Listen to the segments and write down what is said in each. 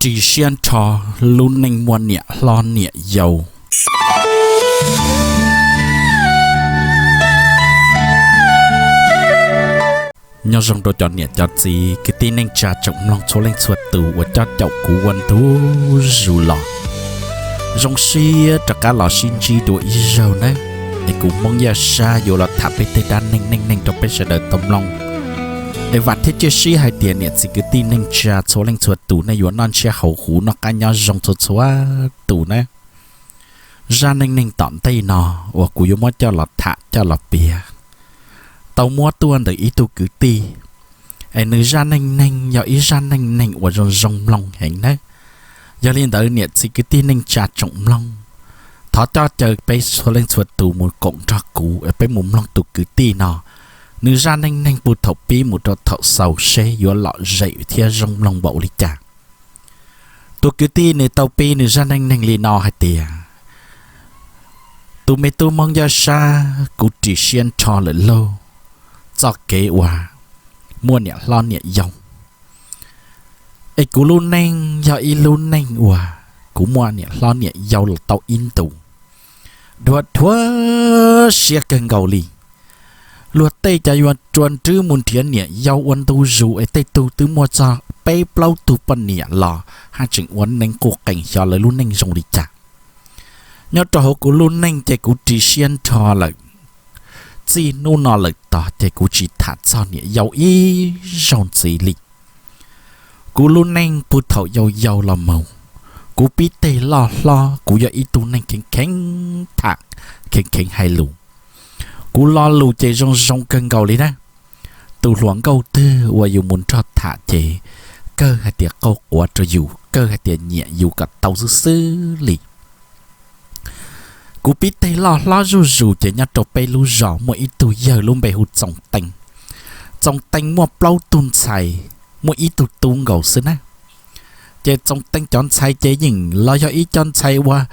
Ris siab nrho lub neej muaj niam hlob niam yau. Nyob zoo rau cov niam cov txiv kwv tij neej tsa tsoom mloog txhua leej txhua tus uas coj caum kuv ua ntu zus los. Zoo siab rov qab los sib ntsib dua ib zaug nawb, es kuv Hmoob Yaj Sab yuav los tham peb tej dab neeg neej neeg rau peb sawv daws tau mloog. Es vam thiab cia siab hais tias niam txiv kwv tij neej tsa txhua leej txhua tus nej yuav noj ntshiab haus huv noj qab nyob zoo txhua txhua tus nawb. Zaj neej neeg tom ntej no uas kuv yuav muab coj los tham coj los piav, tau muab tuaj ntawm ib tug kwv tij, es nws zaj neej neeg yog ib zaj neej neeg uas zoo zoo mloog heev nawb. Yog li ntawd niam txiv kwv tij neej tsa tsoom mloog, thov coj caw peb txhua leej txhua tus mus koom nrog kuv es peb mus mloog tus kwv tij no, nws zaj neej neeg puag thaum pib mus rau thaum xaus seb yuav lom zem thiab zoo mloog npaum li cas. Tus kwv tij nws tau pib nws zaj neej neeg li no hais tias, tus me tub Hmoob Yaj Sab, kuv ris siab nrho lawm lauj, txoj kev uas muaj niam hlob niam yau, es kuv lub neej yog ib lub neej uas kuv muaj niam hlob niam yau los tau ib ntus, dhuav dhuav siab kawg nkaus li. Luag tej cov yuav rua nrwb mus nrhiav niam yau ua ntu zus es tej tug twb muaj txog peb plaub tug poj niam los haj tseem ua neej quj qees xyov lawv lub neej zoo li cas. Nyob rau hauv kuv lub neej ces kuv ris siab nrho lawm. Txij hnub no lawm tod ces kuv tsis tham txog niam yau ib zaug ntxiv li. Kuv lub neej puag thaum yau yau los mus, kuv pib teg loj hlob kuv yog ib tug neeg kheev kheev tham, kheev kheev hais lus. Kuv lo lus ces zoo zoo kawg nkaus li na. Tus hluas nkauj twg uas yus mus nrog tham ces kawg hais tias qauj quav rau yus, kawg hais tias nyiam yus kom tau xwb xwb li. Kuv pib teg loj hlob zuj zus ces nyob rau peb lub zos muaj ib tug yawg lub npe hu Txoov Teej. Txoov Teej muaj plaub tug ntxhais, muaj ib tug tub nkaus xwb na. Ces Txoov Teej cov ntxhais ces yeej los yog ib co ntxhais uas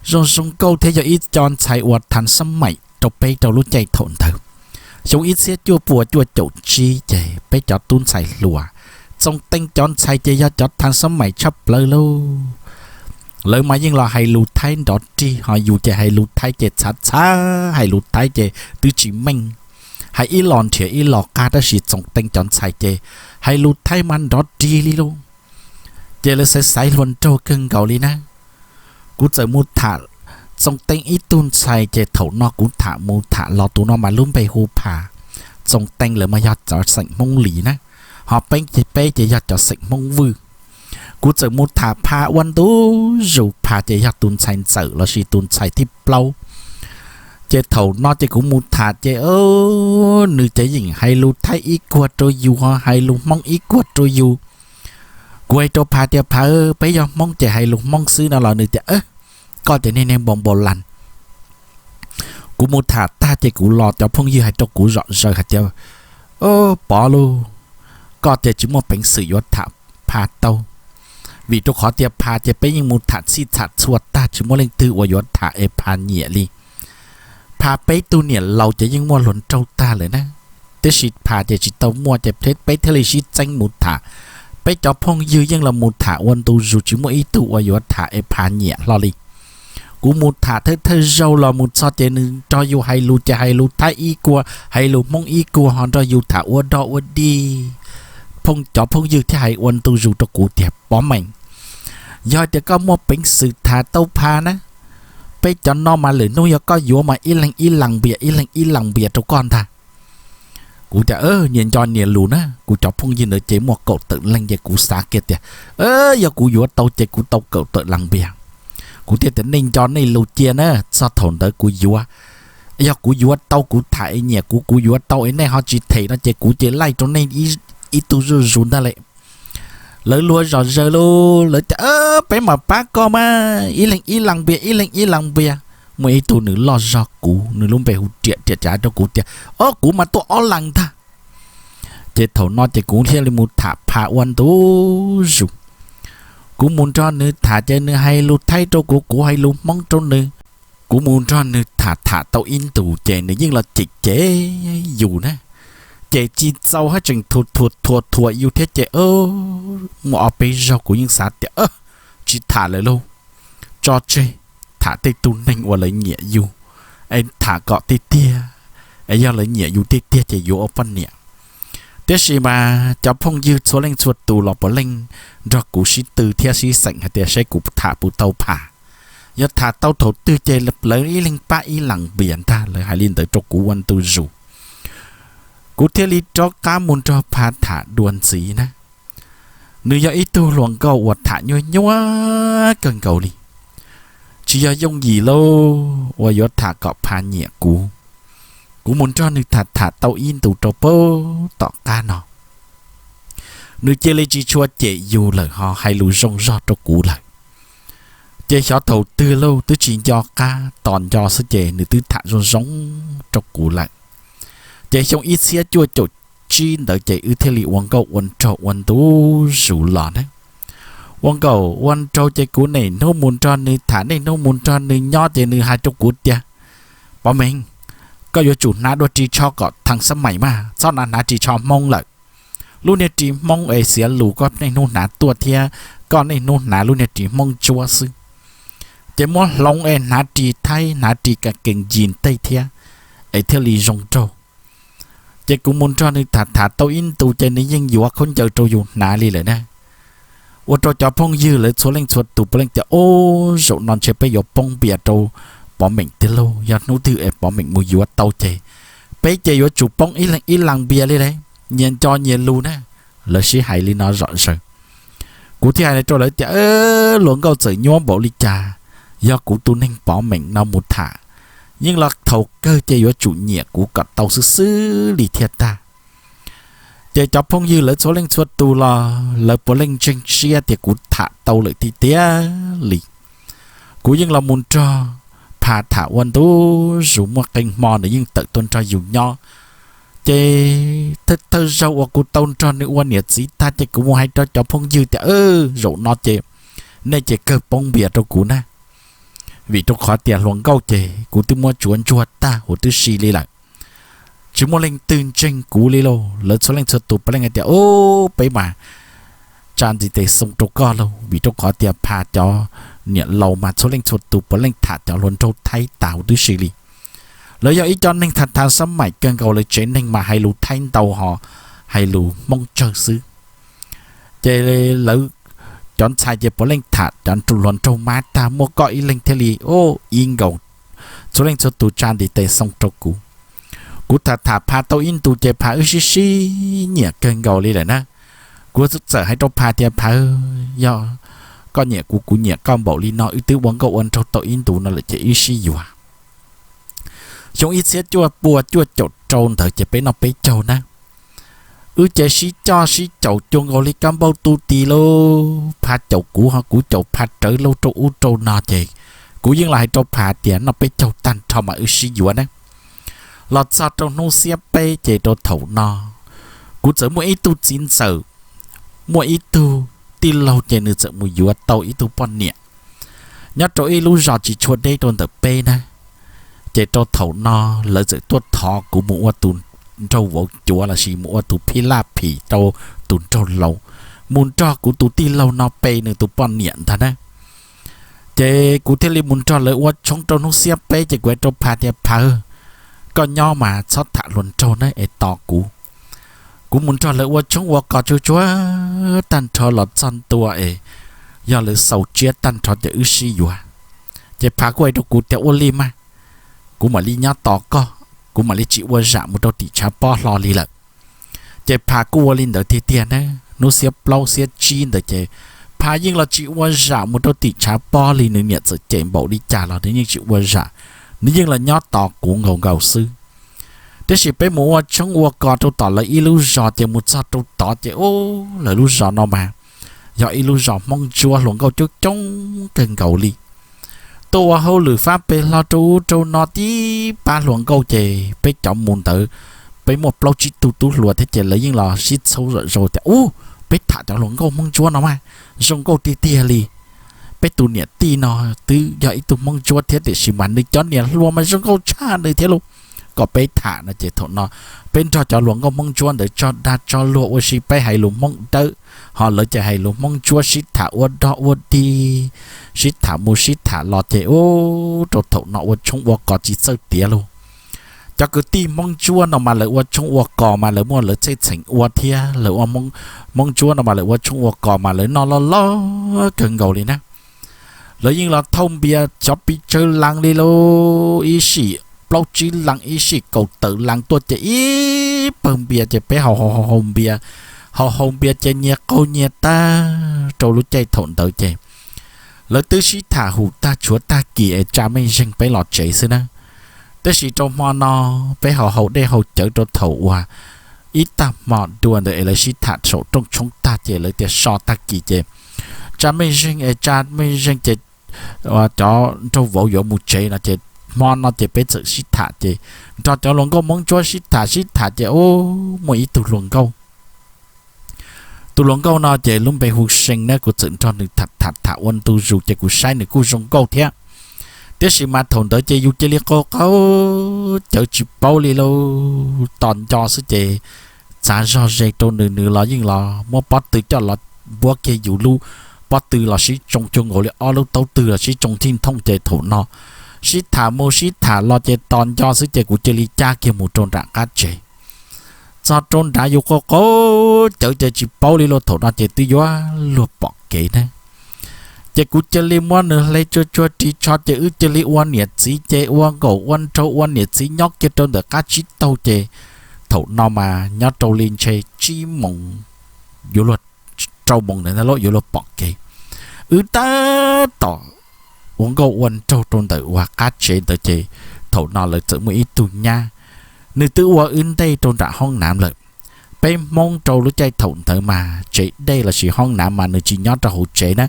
zoo zoo nkauj thiab yog ib co ntxhais uas thav xab maim rau peb rau lub caij thaum ntawd. Xyoo ib txhiab cuaj puas cuaj caum tsib ces peb cov tub ntxhais hluas, Txoov Teej cov ntxhais ces yog cov thav xab maim tshaj plaws lauj. Lawv mas yeej los hais lus Thaib nrov rig, ho yus ces hais lus Thaib ces txhav txhav, hais lus Thaib ces twb tsis meej. Hais ib los nrhiav ib los qab, tab sis Txoov Teej cov ntxhais ces hais lus Thaib mas nrov rig li lauj. Ces lawv xaiv xaiv hluas nraug kawg nkaus li na. Kuv txawm mus tham Txoov Teej ib tug ntxhais ces thaum no kuv tham mus tham los tus no mas lub npe hu Phas. Txoov Teej lawv mas yog cov xeem Hmoob Lis na, ho peb ces peb ces yog cov xeem Hmoob Vwj. Kuv txawm mus tham Phas ua ntu zus, Phas ces yog tus ntxhais ntxawm lossis tus ntxhais thib plaub. Ces thaum no ces kuv mus tham ces nws ces yeej hais lus Thaib ib kuag rau yus, ho hais lus Hmoob ib kuag rau yus. Kuv hais rau Phas tias, Phas, peb yog Hmoob ces hais lus Hmoob xwb no los nws tias, koj ces niag neeg npau npau las. Kuv mus tham tag ces kuv los cov phooj ywg hais rau kuv zom zaws hais tias, Pov lauj, koj ces tsis muaj peev xwm yuav tham Phas tau, vim rau qhov tias Phas ces peb yeej mus tham txhij tham txhua tag tsis muaj leej twg uas yuav tham es Phas nyiam li. Phas peb tug niam laus ces yeej muaj hluas nraug tag lawm na, tiam sis Phas ces tsis tau muaj ces peb thiaj li sib txeeb mus tham. Peb cov phooj ywg yeej los mus tham ua ntu zus tsis muaj ib tug uas yuav tham es Phas nyiam hlo li. Kuv mus tham thawj thawj zaug los mus txog ces nws nrog yus hais lus ces hais lus Thaib ib kuag, hais lus Hmoob ib kuag, ho nrog yus tham ua dog ua dig. Phooj, cov phooj ywg thiaj hais ua ntu zus rau kuv tias, Pov Meem, yog hais tias koj muaj peev xwm tham tau Phas na, peb cov no mas lwm hnub yog koj yuav mas ib leeg ib las npias, ib leeg ib las npias rau koj ntag. Kuv tias, Nias nco nias lus na. Kuv cov phooj ywg ntawd ces muaj kaum tawm leej ces kuv xav kiag tias, yog kuv yuav tau ces kuv tau kaum tawm las npias. Kuv thiaj tias, Nej nco nej lus cia na, txog thaum ntawd kuv yuav. Yog kuv yuav tau kuv tham es nyiam kuv, kuv yuav tau es nej ho tsis them no ces kuv ces laij rau nej ib tug zuj zus ntag lawm. Lawv luag zom zaws lauj, lawv tias, Peb mam pab koj mas, ib leeg ib las npias, ib leeg ib las npias. Muaj ib tug nws loj zog kuv, nws lub npe hu Riam, Riam tsa rau kuv tias, Ob, kuv mas tuaj ob las ntag. Ces thaum no ces kuv thiaj li mus tham Phas ua ntu zus. Kuv mus nrog nws tham ces nws hais lus Thaib rau kuv, kuv hais lus Hmoob rau nws. Kuv mus nrog nws tham tham tau ib ntus ces nws yeej los cem cem yus na, cem tsis txaus hab tseem thuam thuam thuam yus thiab ces muaj ob peb zaug kuv yeej xav tias tsis tham lawm lauj, tso tseg, tham tej tug neeg uas lawv nyiam yus, es tham kom tiag tiag, es yog lawv nyiam yus tiag tiag ces yuav ua poj niam. Tiam sis mas cov phooj ywg txhua leej txhua tus los puav leej nrog kuv sib tw thiab sib xeem hais tias seb kuv tham puas tau Phas. Yog tham tau thaum twg ces lawv ib leeg pab ib las npias ntag, lawv hais li ntawd rau kuv ua ntu zus. Kuv thiaj li rov qab mus nrog Phas tham dua ntxiv na. Nws yog ib tug hluas nkauj uas tham nyuaj nyuaj kawg nkaus li, tsis yog yooj yim lauj uas yuav tham kom Phas nyiam kuv. Kuv mus nrog nws tham tham tau ib ntus rau puag tom qab no, nws cia li tsis tshua cem yus lawm ho hais lus zoo zog rau kuv lawm. Ces xyov thaum twg lauj, twb tsis nco qab, tos nco xwb ces nws twb tham zoo zoo rau kuv lawm. Ces xyoo ib txhiab cuaj caum tsib ntawd ces wb thiaj li ua nkauj ua nraug ua ntu zus los na. Ua nkauj ua nraug ces kuv niaj hnub mus nrog nws tham, niaj hnub mus nrog nws nyob ces nws hais rau kuv tias, Pov Meej, koj yuav tsum hnav dua ris tsho kom thaj xab maim mas, txhob hnav ris tsho Hmoob lawm. Lub niag ris Hmoob es xiav lus koj niaj hnub hnav tuaj thiab, koj niaj hnub hnav lub niag ris Hmoob ntsuab xwb. Ces muab hloov es hnav ris Thaib, hnav ris kas kees yis tej thiab, es thiaj li zoo nraug. Ces kuv mus nrog nws tham tham tau ib ntus ces nws yeej yuav khaub ncaws rau yus hnav li lawm na. Ua rau cov phooj ywg lawv txhua leej txhua tus puav leej tias, Ub, zaum no ntshe peb yuav poob npias rau Pov Meej tiag lauj. Yog hnub twg es Pov Meej mus yuav tau ces peb ces yuav tsum poob ib leeg ib las npias li lawm, nyias nco nyias lus na. Lawv sib hais li no zom zaws. Kuv thiaj hais rau lawv tias, Hluas nkauj txawm nyuab npaum li cas, yog kuv tus neeg Pov Meej no mus tham, yeej los thaum kawg ces yuav tsum nyiam kuv kom tau xwb xwb li thiaj tag. Ces cov phooj ywg lawv txhua leej txhua tus los lawv puav leej ntseeg siab tias kuv tham tau lawm tiag tiag li. Kuv yeej los mus nrog Phas tham ua ntu zus, muaj qee hmo nws yeej tawm tuaj nrog yus nyob. Ces thawj thawj zaug uas kuv tau nrog nws ua niam txiv tag ces kuv mus hais rau cov phooj ywg tias, Zaum no ces nej ces kawg poob npias rau kuv na, vim rau qhov tias hluas nkauj ces kuv twb muab tsuav ntsuag tag huv tib si li lawm. Tsis muaj leej twg ntseeg kuv li lauj. Lawv txhua leej txhua tus puav leej hais tias, Ub, peb mas tsa ntiv tes xoo rau koj lauj, vim rau qhov tias Phas cov niam laus mas txhua leej txhua tus puav leej tham cov hluas nraug Thaib tas huv tib si li. Lawv yog ib co neeg tham tham xab maim kawg nkaus, lawv tsev neeg mas hais lus Thaib ntau ho hais lus Hmoob tsawg xwb. Ces lawv cov ntxhais ces puav leej tham cov hluas nraug Mab tag, muaj koj ib leeg thiaj li ib nkaus. Txhua leej txhua tus tsa ntiv tes xoo rau kuv. Kuv tham tham Phas tau ib ntus ces Phas wb sib sib nyiam kawg nkaus li lawm na. Kuv txawm hais rau Phas tias, Phas, yog koj nyiam kuv, kuv nyiam koj npaum li no, wb twb ua nkauj ua nraug tau ib ntus no lawm ces wb sib yuav. Xyoo ib txhiab cuaj pua cuaj caum rau ntawd ces peb noj peb caug na. Wb ces sib coj sib caum cuag nkaus li kab npauj tu tis lauj. Phas caum kuv ho kuv caum Phas rawv lauj, rau ub rau no ces kuv yeej los hais rau Phas tias noj peb caug tag nrho mas wb sib yuav na. Los txog rau hnub xiab peb ces rau thaum no kuv txawm muaj ib tug txiv ntxawm, muaj ib tug tij laug ces nws txawm mus yuav tau ib tug poj niam nyob rau ib lub zos tsis tshua deb rau ntawm peb na. Ces rau thaum no lawv txawm tuaj thov kuv mus ua tus nraug vauv cuav lossis mus ua tus phij laj phim rau tus nraug laus, mus nrog kuv tus tij laug no pe nws tus poj niam ntag na. Ces kuv thiaj li mus nrog lawv ua tshoob rau hnub xiab peb ces kuv hais rau Phas tias, Phas, koj nyob mas txhob tham hluas nraug na es tos kuv. Kuv mus nrog lawv ua tshoob ua kos tsuag tsuag tag nrho los txog ntua es yog lawv xaus tsiab tag nrho ces wb sib yuav. Ces Phas kuj hais rau kuv tias, Ua li mas, kuv mam li nyob tos koj, kuv mam li tsis ua zam mus rau tim tshav pob hlo li lawm. Ces Phas kuj ua li ntawd tiag tiag na. Hnub xiab plaub xiab tsib ntawd ces Phas yeej los tsis ua zam mus rau tim tshav pob li, nws niam txawm cem npaum li cas los nws yeej tsis ua zam, nws yeej los nyob tos kuv nkaus nkaus xwb. Tiam sis peb mus ua tshoob ua kos rau tom lawv ib lub zos ces mus txog rau tod ces ub, lawv lub zos no mas yog ib lub zos Hmoob Ntsuab hluas nkauj coob coob kawg nkaus li. Tuaj ua hauj lwm fab pes hlo rau ub rau no tib pab hluas nkauj ces peb cov mus ntawd, peb muaj plaub tsib tug tub hluas thiab ces lawv yeej los sib txhawb zom zaws tias, Ub, peb tham cov hluas nkauj Hmoob Ntsuab no mas zoo nkauj tiag tiag li. Peb tus niam tij no twb yog ib tug Hmoob Ntsuab thiab tiam sis mas nws cov niam hluas mas zoo nkauj tshaj nws thiab lauj. kom peb tham no ces thaum no peb nrog cov hluas nkauj Hmoob Ntsuab ntawd tso dag tso luag ua si, peb hais lus Hmoob Dawb, ho lawv ces hais lus Hmoob Ntsuab, sib tham ua dog ua dig, sib tham mus sib tham los ces ub, rau thaum no ua tshoob ua kos tsis txawj tiav lauj. Cov kwv tij Hmoob Ntsuab no mas lawv ua tshoob ua kos mas lawv muaj lawv txheej txheem ua thiab, lawv ua Hmoob, Hmoob Ntsuab no mas lawv ua tshoob ua kos mas lawv noj loj loj kawg nkaus li na. Lawv yeej los thauj npias cov pes tsawg lees li lauj, ib sim plaub tsib lees, ib sim kaum tawm lees tuaj ces ib pawg npias ces peb haus haus haus npias, haus haus npias ces nyias qaug nyias tag. Rau lub caij thaum ntawd ces lawv twb sib tham hum tag tshuav tag kis es tsa mej zeeg peb los tsev xwb na. Tab sis rau hmo no peb ho haus dej haus cawv rau thaum uas ib tag hmo dua ntawd es lawv sib tham saum rooj tshoob tag ces lawv tias so tag kis ces tsa mej zeeg es tsa mej zeeg ces cov nraug vauv yuav mus tsev no ces hmo no ces peb txawm sib tham ces nrog cov hluas nkauj Hmoob Ntsuab sib tham sib tham ces ub, muaj ib tug hluas nkauj. Tus hluas nkauj no ces lub npe hu See na, kuv txawm nrog nws tham tham tham ua ntu zus ces kuv saib nws kuj zoo nkauj thiab. Tiam sis mas thaum ntawd ces yus cia li qaug qaug cawv tsis paub li lauj, tos nco xwb ces txav zog ze rau nws, nws los yeej los muab pob tw coj los npuab kiag yus lub pob tw los sib tsoo cuag nkaus li ob lub taub tw los sib tsoo thij thooj ces thaum no sib tham mus sib tham los ces tos nco xwb ces kuv cia li cab kiag mus rau nram qab tsev. Txog rau nrad yus qaug qaug cawv ces tsis paub li lauj, thaum no ces twb yuav luag pom kev na. Ces kuv cia li muab nws hle tsuag tsuag ris tsho ces wb cia li ua niam txiv ces ua nkauj ua nraug ua niam txiv nyob kiag rau ntawm qab tsib taug ces thaum no mas nyob rau li ntshe tsib moos, yuav luag rau moos ntawd ntag lauj yuav luag pom kev. Wb tab tom ua nkauj ua nraug rau ntawm uas qab tsev ntawd ces thaum no lawv txawm muaj ib tug nyab, nws twb ua wb ntej rau nram hoob nav lawm. Peb Hmoob rau lub caij thaum ntawd mas tsev dej lossis hoob nav mas nws tsis nyob rau hauv tsev na,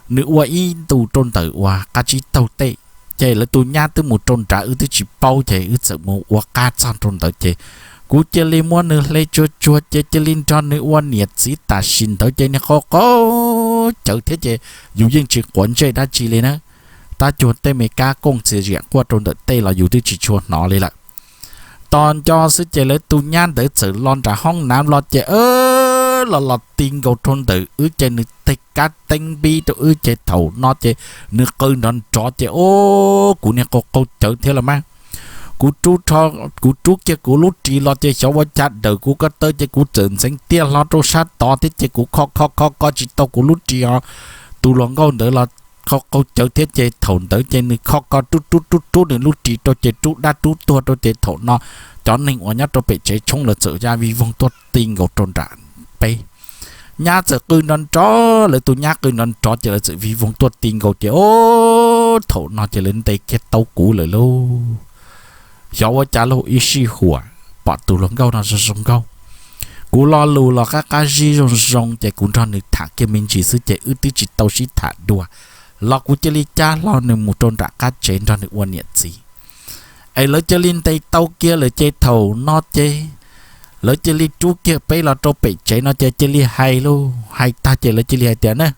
nws ua ib ntu rau ntawm uas qab tsib taug tej. Ces lawv tus nyab twb mus rau nrad wb twb tsis paub ces wb txawm mus ua qab txog rau ntawd ces kuv cia li muab nws hle tsuag tsuag ces cia li nrog nws ua niam txiv tam sim ntawd ces niag qaug qaug cawv thiab ces yus yeej tsis quav ntsej dab tsi li na. Tab cuag tej me kab kooj txias ziam quaj rau ntawm tej los yus twb tsis tshua hnov li lawm. Tos nco xwb ces lawv tus nyab ntawd txawm los nram hoob nav los ces los los ti nkaus rau ntawm wb ces nws teg kab teeb npib rau wb ces thaum no ces nws qw nrov nrov ces o, kuv niag qaug qaug cawv thiab los mas. Kuv rub, kuv rub kiag kuv lub ris los ces xyov ua cas dawm kuv ko taw ces kuv txawm ntxeev tiaj hlo rau sab tod thiab ces kuv kho kho kho kho tsis tau kuv lub ris os. Tus hluas nkauj ntawd los qaug qaug cawv thiab ces thaum ntawd ces nws kho kho rub rub rub rub nws lub ris rau ces rub dab rub tuag rau ces thaum no cov neeg uas nyob rau pem tsev tshoob lawv txawm ya vij voog tuaj ti nkaus rau nram peb. Nyab txawm qw nrov nrov, lawv tus nyab qw nrov nrov ces lawv txawm vij voog tuaj ti nkaus ces o, thaum no ces lawv ntes kiag tau kuv lawm lauj. Xyov ua cas lauj, ib sij huam pom tus hluas nkauj no zoo zoo nkauj. Kuv lo lus los qab qab zib zoo zoo ces kuv nrog nws tham kiag me ntsis xwb ces wb twb tsis tau sib tham dua, los kuv cia li cab hlo nws mus rau nram qab tsev nrog nws ua niam txiv. Es lawv cia li ntes tau kiag lawm ces thaum no ces lawv cia li rub kiag peb los rau pem tsev no ces cia li hais lauj, hais tag ces lawv cia li hais tias na,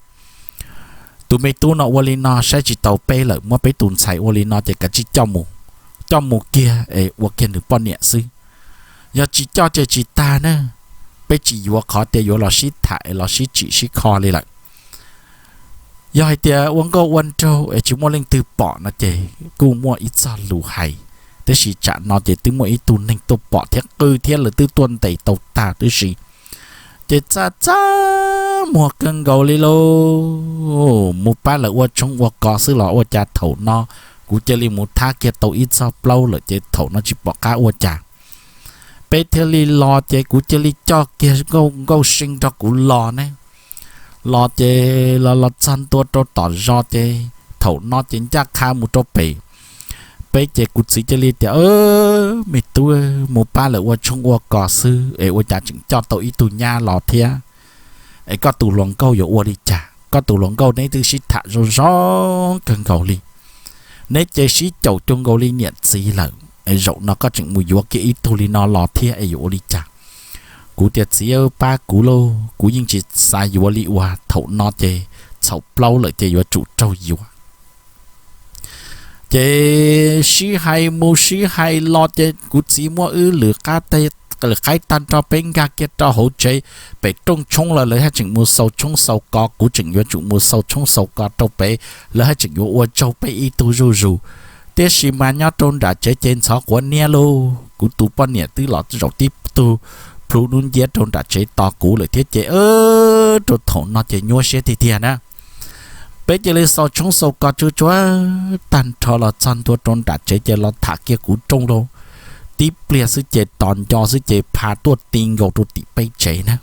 tus me tub no ua li no saib tsis taus peb lawm, muab peb tus ntxhais ua li no ces kav tsij coj mus, coj mus kiag es ua kiag nws poj niam xwb. Yog tsis coj ces tsis tag na, peb tsis yuav qhov tias yuav los sib tham es los sib tsim sib kho li lawm. Yog hais tias ua nkauj ua nraug es tsis muaj leej twg pom no ces kuj muaj ib txog lus hais, tab sis tsam no ces twb muaj ib tug neeg tuaj pom thiab qw thiab lawv twb tuaj ntes tau tag tib si. Ces txaj txaj muag kawg nkaus li lauj, mus pab lawv ua tshoob ua kos xwb los ua cas thaum no kuv cia li mus thab kiag tau ib txog plaub lawm ces thaum no tsis pom qab ua cas. Peb thiaj li los ces kuv cia li coj kiag Nkauj See nrog kuv los ne. Los ces los los txog ntua rau tom zos ces thaum no ces ncaj qha mus rau pem. Peb ces kuv txiv cia li tias, me tub, mus pab lawv ua tshoob ua kos xwb es ua cas tseem coj tau ib tug nyab los thiab? Es koj tus hluas nkauj yuav ua li cas? Koj tus hluas nkauj neb twb sib tham zoo zoo kawg nkaus li, neb ces sib caum cuag nkaus li niam txiv lawm es zaum no koj tseem mus yuav kiag ib tug li no los thiab es yuav ua li cas? Kuv tias, txiv, pab kuv lauj, kuv yeej tsis xav yuav li uas thaum no ces txhaum plaub lawm ces yuav tsum raug yuav. Ces sib hais mus sib hais los ces kuv txiv muab wb lwm qaib tag nrho peb nkag kiag rau hauv tsev pem rooj tshoob los lawv haj tseem mus xaus tshoob xaus kos, kuv tseem yuav tsum mus xaus tshoob xaus kos rau pem, lawv haj tseem yuav ua tsaug peb ib tug zuj zus. Tiam sis mas nyob rau nram tsev ces ntxhov quav niab lauj, kuv tus poj niam twb los zaum tib tug plhu dub nciab rau nram tsev tos kuv lawm thiab ces rau thaum no ces nyuaj siab tiag tiag na. Peb cia li xaus tshoob xaus kos tsuj tsuav tag nrho los txog ntua rau nram tsev ces los tham kiag kuv rooj lauj. Tib pliag xwb ces tos nco xwb ces Pha tuaj ti nkaus rau tim peb tsev na.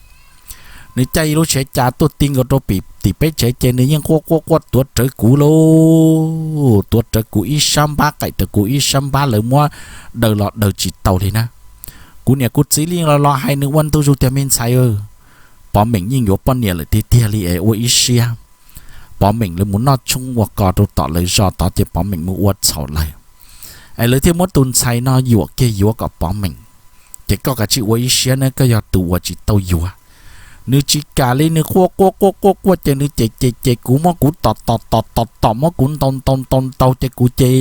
Nws caij ib lub tsheb cav tuaj ti nkaus rau tim peb tsev ces nws yeej quaj quaj quaj tuav rawv kuv lauj, tuav rawv kuv ib sab npab qaim rawv kuv ib sab npab, lawv muab daws los daws tsis tau li na. Kuv niam kuv txiv li los los hais nws ua ntu zus tias me ntxhais, Pov Meem yeej yuav poj niam lawm tiag tiag li es ua ib siab. Pov Meem lawv mus noj tshoob ua kos rau tom lawv zos tod ces Pov Meem mus ua txhaum lawm es lawv thiaj muab tus ntxhais no yuam kiag yuav kom Pov Meem. Ces koj kav tsij ua ib siab na, koj yog tus uas tsis tau yuav. Nws tsis kam li, nws quaj quaj quaj quaj quaj ces nws ces ces ces kuv muab kuv tom tom tom tom tom muab kuv ntaus ntaus ntaus ntaus ces kuv ces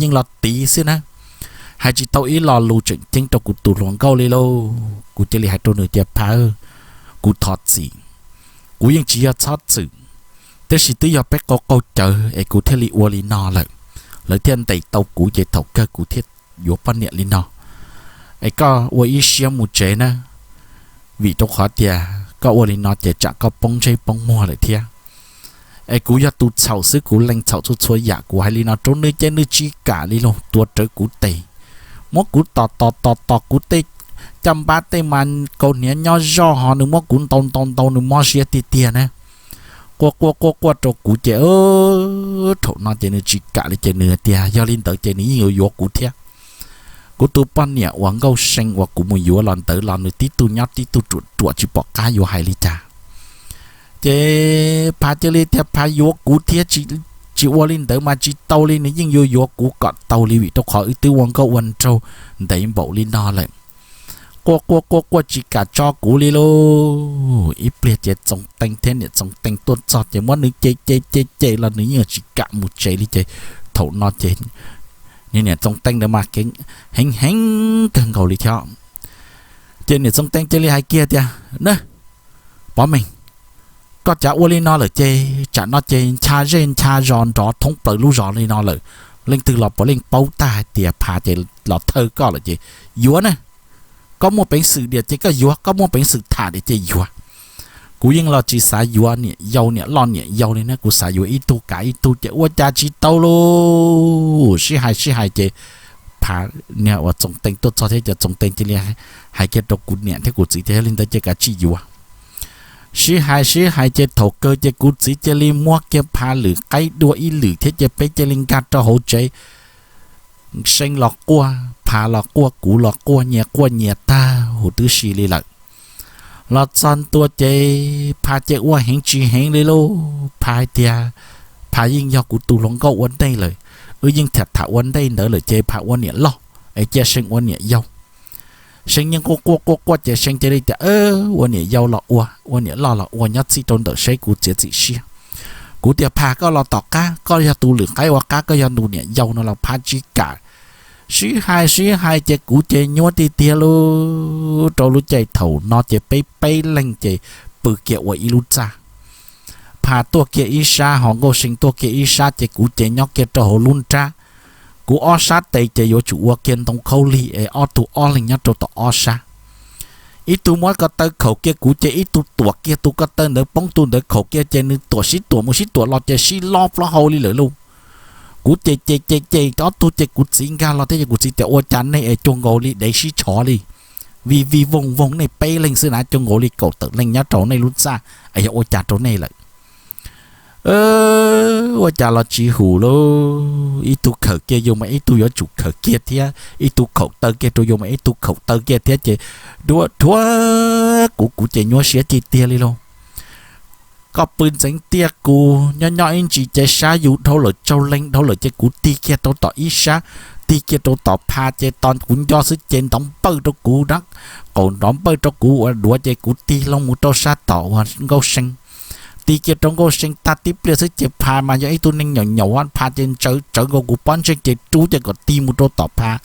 yeej los tiv xwb na. Hais tsis tau ib lo lus tseem ceeb rau kuv tus hluas nkauj li lauj. Kuv cia li hais rau nws tias Pha, kuv thov txim, kuv yeej tsis yog txhob txwm, tab sis twb yog peb qaug qaug cawv es kuv thiaj li ua li no lawm. Lawv thiaj ntes tau kuv ces thaum kawg kuv thiaj yuav poj niam li no. Es koj ua ib siab mus tsev na, vim rau qhov tias koj ua li no ces tsam koj poob ntsej poob muag lawm thiab. Es kuv yog tus txhaum xwb, kuv lees txhaum txhua txhua yam. Kuv hais li no rau nws ces nws tsis kam li lauj, tuav rawv kuv tes, muab kuv tom tom tom tom kuv tej caj npab tej mas kaus hniav nyob zoj ho nws muab kuv ntaus ntaus ntaus nws mob siab tiag tiag na. Quaj quaj quaj quaj rau kuv ces thaum no ces nws tsis kam li ces nws tias yog li ntawd ces nws yeej yuav yuav kuv thiab. Kuv tus poj niam uas Nkauj See uas kuv mus yuav los ntawd los nws tib tug nyob tib tug ruam ruam tsis pom qab yuav hais li cas. Ces Pha cia li tias Pha yuav kuv thiab, tsis ua li ntawd mas tsis tau li, nws yeej yuav yuav kuv kom tau li vim rau qhov wb twb ua nkauj ua nraug ntev npaum li no lawm. Quaj quaj quaj quaj tsis kam tso kuv li lauj. Ib pliag ces Txoov Teej thiab niam Txoov Teej tuaj txog ces muab nws ce ce ce ce los nws yeej tsis kam mus tsev li ces thaum no ces niam Txoov Teej ntawd mas heev heev kawg nkaus li thiab. Ces niam Txoov Teej cia li hais kiag tias na, Pov Meem, koj cav ua li no lawm ces tsam no ces ncha zej ncha zos nrov thoob plaws lub zos li no lawm, leej twg los puav leej paub tag hais tias Pha ces los thawj koj lawm ces yuav na. Koj muaj peev xwm diam ces koj yuav, koj muaj peev xwm tham diam ces yuav. Kuv yeej los tsis xav yuav niam yau niam loj niam yau li na, kuv xav yuav ib tug kav ib tug ces ua cas tsis tau lauj. Sib hais sib hais ces Pha, niag uas Txoov Teej tuaj txog thiab ces Txoov Teej cia li hais kiag rau kuv niam thiab kuv txiv tias yog li ntawd ces kav tsij yuav. Sib hais sib hais ces thaum kawg ces kuv txiv cia li muab kiag Pha lwm qaib dua ib lwm thiab ces peb cia li nkag rau hauv tsev. See los quaj, Pha los quaj, kuv los quaj, nyias quaj nyias tag huv tib si li lawm. Los txog ntua ces Pha ces ua heev tsis heev li lauj. Pha hais tias Pha yeej yog kuv tus hluas nkauj ua ntej lawm, wb yeej tham tham ua ntej ntawd lawm ces Pha ua niam loj es cia See ua niam yau. See yeej quaj quaj quaj quaj ces See cia li tias ua niam yau los ua, ua niam loj los ua, nyob txij rau ntawm seb kuv txiav txim siab. Kuv tias Pha koj los tom qab, koj yog tus lwm qaib ua qab, koj yog tus niam yau no los Pha tsis kam. Sib hais sib hais ces kuv ces nyuaj tiag tiag lauj. Rau lub caij thaum no ces peb peb leeg ces pw kiag ua ib lub txaj. Pha tuaj kiag ib sab ho Nkauj See tuaj kiag ib sab ces kuv ces nyob kiag rau hauv lub nrab. Kuv ob sab tes ces yuav tsum ua kiag ntoo khaub lig es ob tug ob leeg nyob rau tom ob sab. Ib tug muab ko taw khaum kiag kuv ces ib tug tuam kiag tus ko taw ntawd poob, tus ntawd khaum kiag ces nws tuam sib tuam mus sib tuam los ces sib lob plaub hau li lawm lauj. Kuv ces ces ces ces ob tug ces kuv txiv nkag los thiab ces kuv txiv tias ua cas nej es cuag nkaus li dev sib tshov li, vij vij voog voog nej peb leeg xwb na, cuag nkaus li kaum tawm leej nyob rau nej lub txaj es yog ua cas rau nej lawm. Ua cas los tsis hum lauj, ib tug khawm kiag yus mas ib tug yuav tsum khawm kiag thiab, ib tug khaum taw kiag rau yus mas ib tug khaum taw kiag thiab ces dhuav dhuav kuv, kuv ces nyuaj siab tiag tiag li lauj. Koj pw ntxeev tiaj kuv nyob nyob ib ntsis ces sab yus dhau lawm, tsaug leeg dhau lawm ces kuv tig kiag rau tom ib sab, tig kiag rau tom Pha ces tos kuv nco xwb ces ntov npawj rau kuv na, qaum ntov npawj rau kuv ua duav ces kuv tig loo mus rau sab tom uas Nkauj See. Tig kiag rau Nkauj See tag tib pliag xwb ces Phas mas yog ib tug neeg nyaum nyaum, Phas ces ntsawv tsawv nkaus kuv pob ntseg ces rub ces kom tig mus rau tom Phas.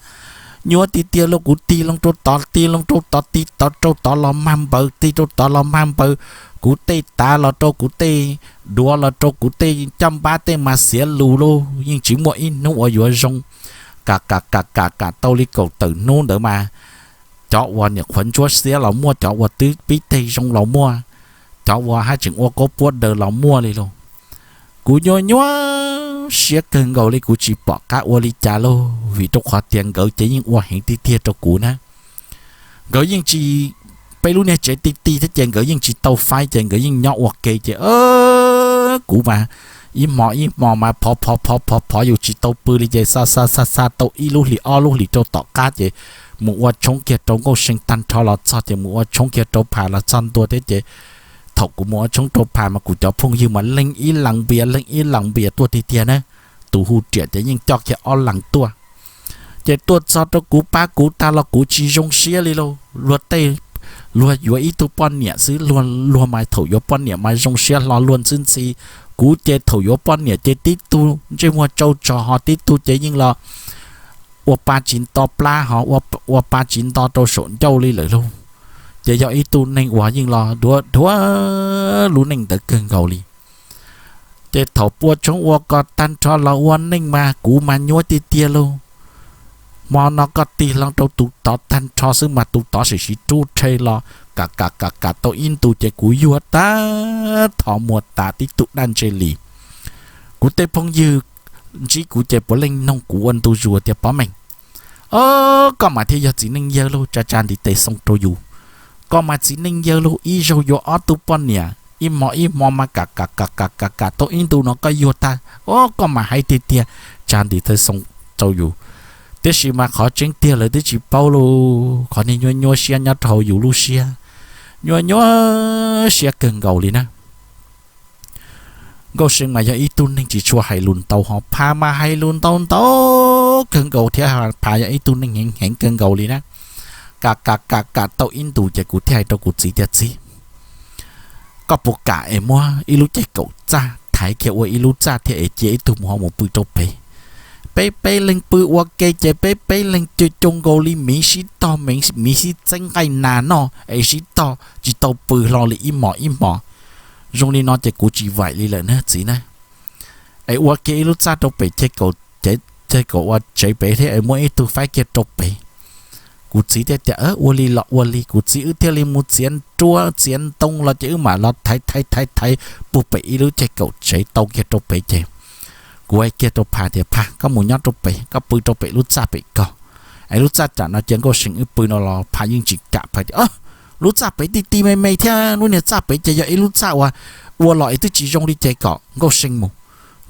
Nyuaj tiag tiag lauj, kuv tig loo rau tod, tig loo rau tod, tig tod rau tod los mag npaws, tig rau tod los mag npaws. Kuv tej tav los rau kuv tej, duav los rau kuv tej caj npab tej mas xiav lus lauj, yeej tsis muaj ib hnub uas yuav zoo. Kam kam kam kam kam tau li kaum tawm hnub ntawd mas cov uas nyuam qhuav ntsuab xiab los muaj, cov uas twb pib teg zoo los muaj, cov uas haj tseem ua kaub puab daws los muaj li lauj. Kuv nyuaj nyuaj siab kawg nkaus li, kuv tsis pom qab ua li cas lauj, vim rau qhov tias nkawd ces yeej ua heev tiag tiag rau kuv na. Nkawd yeej tsis, peb lub niag tsev ti ti thiab ces nkawd yeej tsis tau faib ces nkawd yeej nyob ua ke ces kuv mas ib hmo ib hmo mas phov phov phov phov phov yus tsis tau pw li ces xa xa xa xa tau ib lub hlis ob lub hlis rau tom qab ces mus ua tshoob kiag rau Nkauj See tag nrho los txog ces mus ua tshoob kiag rau Phas los txog ntua thiab ces thaum kuv mus ua tshoob rau Phas mas kuv cov phooj ywg mas leej ib lees npias leej ib lees npias tuaj tiag tiag na. Tus hu riam ces yeej coj kiag ob lees tuaj. Ces tuaj txog rau kuv pab kuv tag los kuv tsis zoo siab li lauj. Luag tej, luag yuav ib tug poj niam xwb, luag mas thaum yuav poj niam mas zoo siab hlo luag ntxhi ntxhi. Kuv ces thaum yuav poj niam ces tib tug ntsej muag tsau tso ho tib tug ces yeej los ua pa tsis nto plab ho ua pa tsis nto rau saum ncauj li lawm lauj. Ces yog ib tug neeg uas yeej los dhuav dhuav lub neej ntawd kawg nkaus li. Ces thaum ua tshoob ua kos tag nrho los ua neej mas kuv mas nyuaj tiag tiag lauj. Hmo no koj tig hlo rau tus tod tag nrho xwb mas tus tod sim siv rub rhe los kam kam kam kam tau ib ntus ces kuv yuag tag thov muag tas tib tug dab ntseg li. Kuv tej phooj ywg ntsib kuv ces puav leej noog kuv ua ntu zus tias Pov Meej, o, koj mas thiaj yog txiv neej yawg lauj, tsa tsa ntiv tes xoo rau yus. Koj mas txiv neej yawg lauj, ib zaug yuav ob tug poj niam, ib hmo ib hmo mas kam kam kam kam kam kam tau ib ntus no koj yuag tag, o, koj mas hais tiag tiag, tsa ntiv tes xoo rau yus. Tiam sis mas qhov tseeb tiag lawv twb tsis paub lauj, qhov niag nyuaj nyuaj siab nyob rau hauv yus lub siab, nyuaj nyuaj siab kawg nkaus li na. Nkauj See mas yog ib tug neeg tsis tshua hais lus ntau ho Phas mas hais lus ntau ntau kawg nkaus thiab Phas yog ib tug neeg heev heev kawg nkaus li na. Kam kam kam kam tau ib ntus ces kuv thiaj hais rau kuv txiv tias Txiv, koj puas kam es muab ib lub ceg kaum txaj thaiv kiag ua ib lub txaj thiab es cia ib tug mus ho mus pw rau pem. Peb peb leeg pw ua ke ces peb peb leeg co co nkaus li miv sib tog, miv sib txeeb nqaij nas noj es sib tog tsis tau pw hlo li ib hmos ib hmos. Zoo li no ces kuv tsis vaim li lawm na txiv na. Es ua kiag ib lub txaj rau pem ceg kaum ua tsev pem thiab es muab ib tug faib kiag rau pem. Kuv txiv thiaj tias ua li los ua li, kuv txiv wb thiaj li mus txiav ruab txiav ntoo los ces wb mam los thaiv thaiv thaiv thaiv puag pem ib lub ceg kaum tsev tau kiag rau pem ces kuv hais kiag rau Phas tias Phas, koj mus nyob rau pem, koj pw rau pem lub txaj pem ko. Es lub txaj tam no ces Nkauj See wb pw no los Phas yeej tsis kam, Phas tias lub txaj pem ti ti me me thiab lub niag txaj pem ces yog ib lub txaj uas ua los es twb tsis zoo li ces kom Nkauj See mus.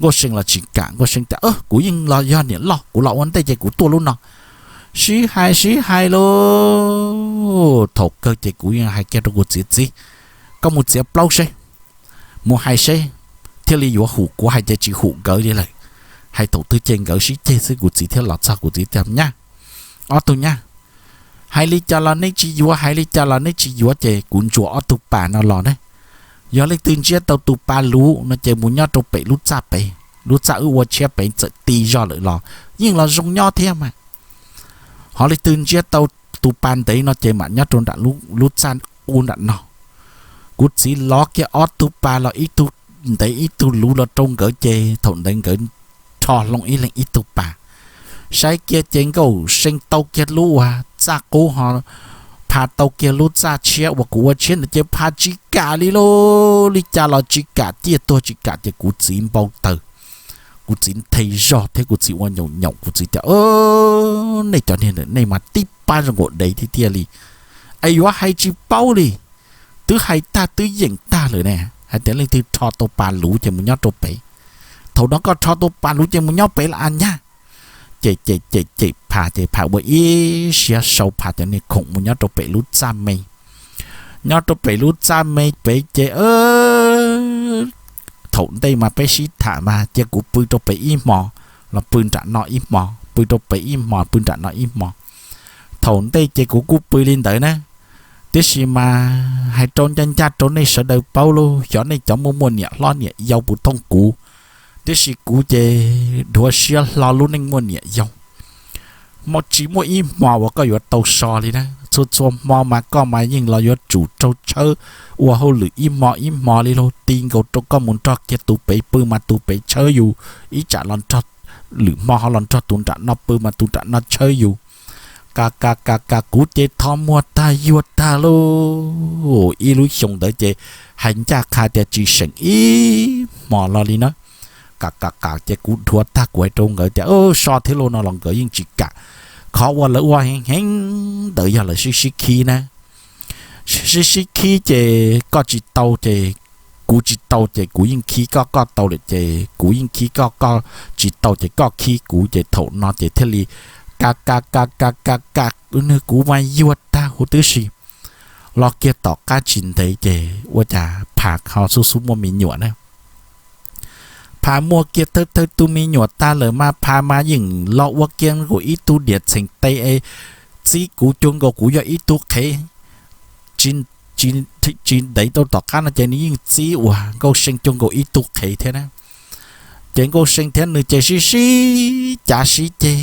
Nkauj See los tsis kam, Nkauj See tias kuv yeej los yog niam loj, kuv los ua ntej ces kuv tuaj lub no. Sib hais sib hais lauj, thaum kawg ces kuv yeej hais kiag rau kuv txiv, Txiv, koj mus txiav plaub seb. Mus hais seb thiaj li yuav hum, kuv hais ces tsis hum nkawd li lawm. Hais thaum twg ces nkawd sib ceg xwb, kuv txiv thiaj los txog, kuv txiv tias nyab, ob tug nyab, hais li cas los neb tsis yuav, hais li cas los neb tsis yuav ces kuv ntsuas ob tug pas no los ne. Yog leej twg ntsiab tau tus pas luv no ces mus nyob rau pem lub txaj pem, lub txaj wb ua tshiab pem txawm ti zog lawm los yeej los zoo nyob thiab mas. Ho leej twg ntsiab tau tus pas ntev no ces mam nyob rau nram lub txaj qub nram no. Kuv txiv lov kiag ob tug pas los ib tug ntev ib tug luv los rau nkawd ces thaum ntawd nkawd rho hlo ib leeg ib tug pas. Saib kiag ces Nkauj See tau kiag lub uas txaj qub ho Phas tau kiag lub txaj tshiab uas kuv ua tshiab ntawd ces Phas tsis kam li lauj, li cas los tsis kam, ciaj tuag tsis kam ces kuv txiv npau taws. Kuv txiv nthe zog thiab kuv txiv ua nyaum nyaum, kuv txiv tias nej cov niag ntawm nej mas tib pab zoo nkaus dev tiag tiag li, es yuav hais tsis paub li. Twb hais tag twb yeem tag lawm ne, hais tias leej twg rho tau pas luv ces mus nyob rau pem. Thaum no koj rho tau pas luv ces mus nyob pem lawm a nyab. Ces ces ces ces Phas ces Phas ua ib siab sau Phas cov niag khoom mus nyob rau pem lub txaj me. Nyob rau pem lub txaj me pem ces thaum ntej mas peb sib tham mas cia kuv pw rau pem ib hmos los pw nram no ib hmos, pw rau pem ib hmos pw nram no ib hmos. Thaum ntej ces kuv kuj pw li ntawd na, Tiam sis mas hais rau ncaj ncaj rau nej sawv daws paub lauj, xyov nej cov muaj muaj niam hlob niam yau puas thooj kuv, tiam sis kuv ces dhuav siab hlo lub neej muaj niam yau. Tsis muaj ib hmo uas koj yuav tau so li na, txhua txhua hmo mas koj mas yeej los yuav tsum raug tshawb ua hauj lwm ib hmo ib hmo li lauj, ti nkaus rau koj mus nrog kiag tus pem pw mas tus pem tshawb yus, ib tsam los nrog, lwm hmo ho los nrog tus nram no pw mas tus nram no tshawb yus. Ka ka ka ka kuv ces thov muag tag yuag tag lauj. Ib lub xyoo ntawd ces hais ncaj qha tias tsis seem ib hmo los li na. Ka ka ka ces kuv dhuav tag kuv hais rau nkawd tias so thiab lauj no los nkawd yeej tsis kam. Qhov uas lawv ua heev heev ntawd yog lawv sib sib khib na. Sib sib khib ces koj tsis tau ces kuv tsis tau ces kuv yeej khib koj, koj tau lawm ces kuv yeej khib koj, koj tsis tau ces koj khib kuv ces thaum no ces thiaj li ka ka ka ka ka ka, nws kuv mas yuag tag huv tib si. Los kiag tom qab tsis ntev ces ua cas Phas ho xub xub muaj me nyuam na. Phas muaj kiag thawj thawj tus me nyuam tag lawm mas Phas mas yeej los ua kiag nkaus ib tug diam txheem tes es txib kuv cuag nkaus kuv yog ib tug qhev. Tsis ntev rau tom qab no ces nws yeej txib uas Nkauj See cuag nkaus ib tug qhev thiab na. Ces Nkauj See thiab nws ces sib sib cav sib ceg,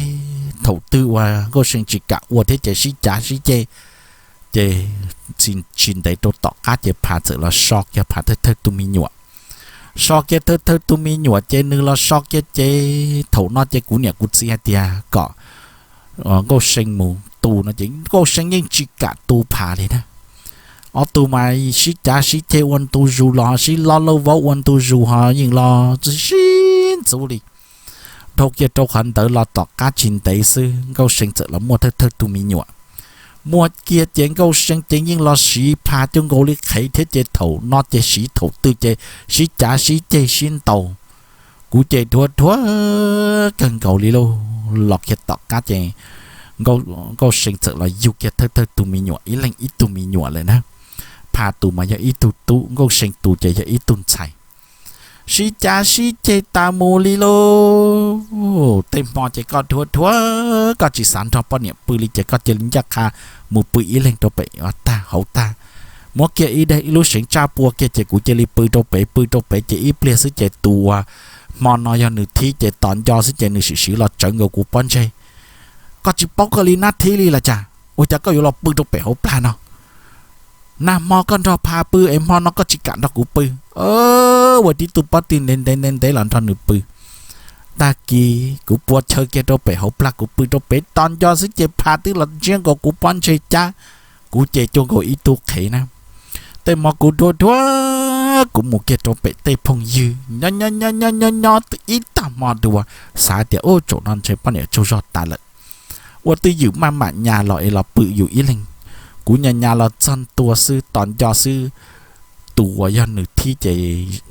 thaum twg uas Nkauj See tsis kam ua thiab ces sib cav sib ceg. Ces tsis ntev rau tom qab ces Phas txawm los so kiag Phas thawj thawj tus me nyuam. So kiag thawj thawj tus me nyuam ces nws los so kiag ces thaum no ces kuv niam kuv txiv hais tias kom Nkauj See mus tu no ces Nkauj See yeej tsis kam tu Phas li na. Ob tug mas sib cav sib ceg ua ntu zus los ho sib lob lauj vaub ua ntu zus ho yeej los sib ntxub li. Dhau kiag rau qhov ntawd los tom qab tsis ntev xwb Nkauj See txawm los muaj thawj thawj tus me nyuam. Muaj kiag ces Nkauj See ces yeej los siv Phas cuag nkaus li qhev thiab ces thaum no ces siv thaum twg ces sib cav sib ceg sib ntaus. Kuv ces dhuav dhuav kawg nkaus li lauj. Los kiag tom qab ces Nkauj See txawm los yug kiag thawj thawj tus me nyuam ib leeg ib tug me nyuam lawm na. Phas tus mas yog ib tug tub, Nkauj See tus ces yog ib tug ntxhais. Sib cav sib ceg tas mus li lauj. Tej hmo ces koj dhuav dhuav koj tsis xav nrog poj niam pw li ces koj cia li ncaj qha mus pw ib leeg rau pem tag hauv tag. Muab kiag ib daim ib lub seev tsaj pua kiag ces kuv cia li pw rau pem, pw rau pem ces ib pliag xwb ces tus uas hmo no yog nws thib ces tos nco xwb ces nws sim siv los tsawv nkaus kuv pob ntseg. Koj tsis paub koj li nab thib li los cas, ua cas koj yuav los pw rau pem hauv plag no? Nag hmo koj nrog Phas pw es hmo no koj tsis kam nrog kuv pw. Ua tib tug pob tw ntev ntev ntev ntev los nrog nws pw. Tag kis kuv pua chaw kiag rau pem hauv plag kuv pw rau pem tos nco xwb ces Phas twb los ntsiab nkaus kuv pob ntseg cab, kuv ces cuag nkaus ib tug qhev na. Tej hmo kuv dhuav dhuav kuv mus kiag rau pem tej phooj ywg nyob nyob nyob ib tag hmo dua, xav tias ub tsaum no ntshe poj niam tsaug zog tas lawm. Ua twj ywm maj mam nyas los es los pw yus ib leeg. Kuv nyas nyas los txog ntua xwb tos nco xwb, tus uas yog nws thib ces